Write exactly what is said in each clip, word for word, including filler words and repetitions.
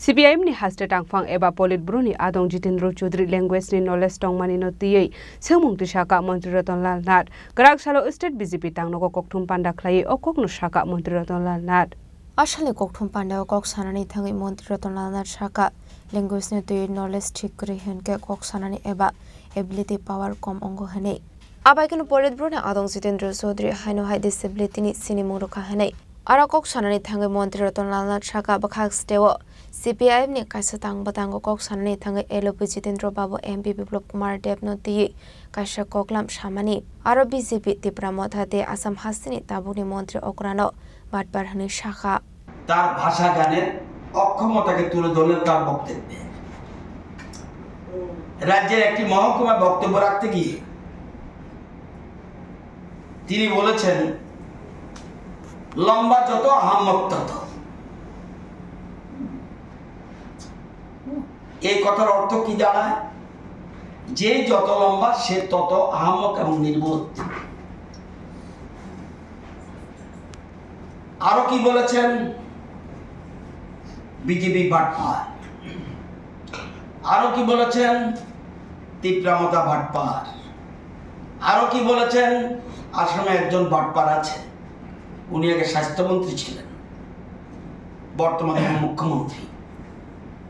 C P I M ni haste tangphang eba Politburo ni adong Jitendra Chaudhary language ni knowledge tongmani no twiwi swngmung twi sakha Montri Ratan Lal Nath. Kwrak salo state B J P tangnogo kokthum panda khlaiwi o kokno sakha Montri Ratan Lal Nath. Asalni kokthum pandao kok sanani thangwi Montri Ratan Lal Nath sakha, language ni twiwi knowledge thik kwrwi hinkhe kok sanani eba ability power kom wngo hwnwi. Abaikhe no Politburo ni adong Jitendra Chaudhary haino hai disability ni sinimung rwkha hwnwi. Aro kok sanani thangwi Montri Ratan Lal Nath sakha bwkhak steo C P I M ni kaisa tang bwtango kok sanani thangwi L O P Jitendra Babu, M P Biplab Kumar Deb no twiwi kaisa koklam samani. Aro B J P Tipra Motha tei Assam hasteni tabukni montri okrano batpar hwnwi sakha. তার ভাষা জ্ঞানের অক্ষমতাকে তুলে ধরলেন তার বক্তব্যে। রাজ্যের একটি মহকুমায় বক্তব্য রাখতে গিয়ে তিনি বলেছেন, "লম্বা যত আহাম্মক তত।" এই কথার অর্থ কি দাঁড়ায়? যে যত লম্বা, সে তত আহাম্মক এবং নির্বোধ। আরো কি বলেছেন? বিজেপি বাটপার। আরো কি বলেছেন? তিপ্রামতা বাটপার। আরো কি বলেছেন? আসামে একজন বাটপার আছে, উনি আগে স্বাস্থ্যমন্ত্রী ছিলেন, বর্তমানে মুখ্যমন্ত্রী।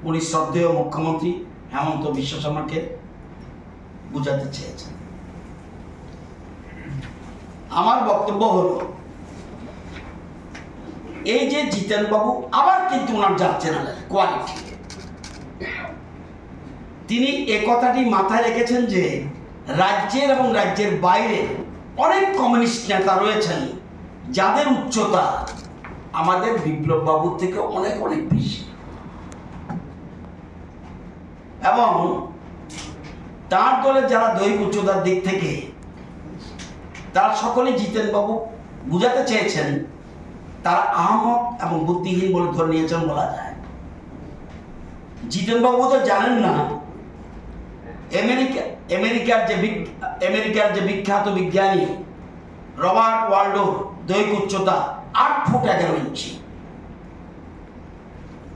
উনি শ্রদ্ধেয় মুখ্যমন্ত্রী হেমন্ত বিশ্ব শর্মাকে বুঝাতে চেয়েছেন। আমার বক্তব্য হলো, এই যে জিতেন বাবু আবার কিন্তু ওনার যাচ্ছে না কোয়ালিটি, তিনি এ কথাটি মাথায় রেখেছেন যে রাজ্যের এবং রাজ্যের বাইরে অনেক কমিউনিস্ট নেতা রয়েছেন, যাদের উচ্চতা আমাদের বিপ্লব বাবুর থেকে অনেক অনেক বেশি। এবং তার দলের যারা দৈহিক উচ্চতার দিক থেকে, তারা সকলেই জিতেন বাবু বুঝাতে চেয়েছেন, তারা আহাম্মক এবং বুদ্ধিহীন বলে ধরে নিয়েছেন বলা যায়। জিতেন বাবু তো জানেন না, আমেরিকা, আমেরিকার যে বিক-, আমেরিকার যে বিখ্যাত বিজ্ঞানী রবার্ট ওয়ালডোর দৈহিক উচ্চতা আট ফুট এগারো ইঞ্চি।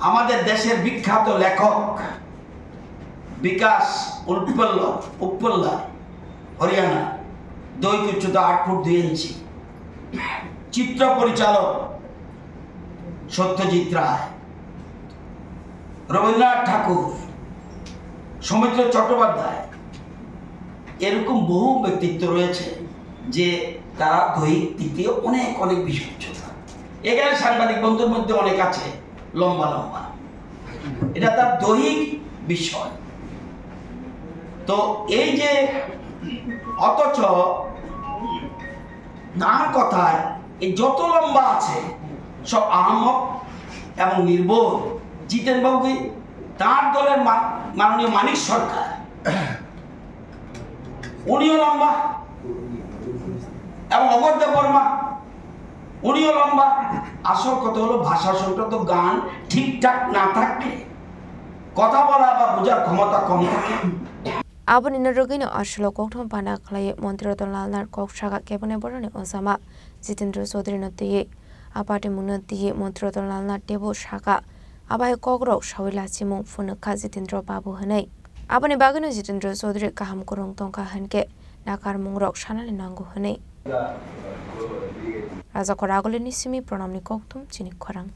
আমাদের দেশের বিখ্যাত লেখক বিকাশ উপল্য, উপল্য, হরিয়ানা, দৈহিক উচ্চতা আট ফুট দুই ইঞ্চি। চিত্র পরিচালক সত্যজিৎ রায়, রবীন্দ্রনাথ ঠাকুর, সৌমিত্র চট্টোপাধ্যায়, এরকম বহু ব্যক্তিত্ব রয়েছে যে তারা দৈহিক দিক দিয়ে অনেক অনেক বেশি উচ্চতা। এখানে সাংবাদিক বন্ধুর মধ্যে অনেক আছে লম্বা লম্বা, এটা তার দৈহিক বিষয়। তো এই যে, অথচ তার কথায় এই যত লম্বা আছে সব আহাম্মক এবং নির্বোধ। জিতেন বাবু কি তার দলের মা-, মাননীয় মানিক সরকার, উনিও লম্বা, এবং অমর দেব বর্মা, উনিও লম্বা। আসল কথা হলো ভাষা সংক্রান্ত গান ঠিকঠাক না থাকলে কথা বলা বা বোঝার ক্ষমতা কম থাকে। Aboni no rwgwino aswlo kokthum pana khlaiwi Montri Ratan Lal Nath kok sakha cabinet boroni ojama Jitendra Chaudhary no twiwi. A party mungno twiwi Montri Ratan Lal Nath teibo sakha, abai kokrok sawi lachimung phunukha Jitendra Babu hwnwi. Aboni bagwino Jitendra Chaudhary kaham kwrwng tongkha hwnkhe nakarmungrok sanani nango hwnwi. Rajakhor Agulini simi Pranamni kokthum chini khorang.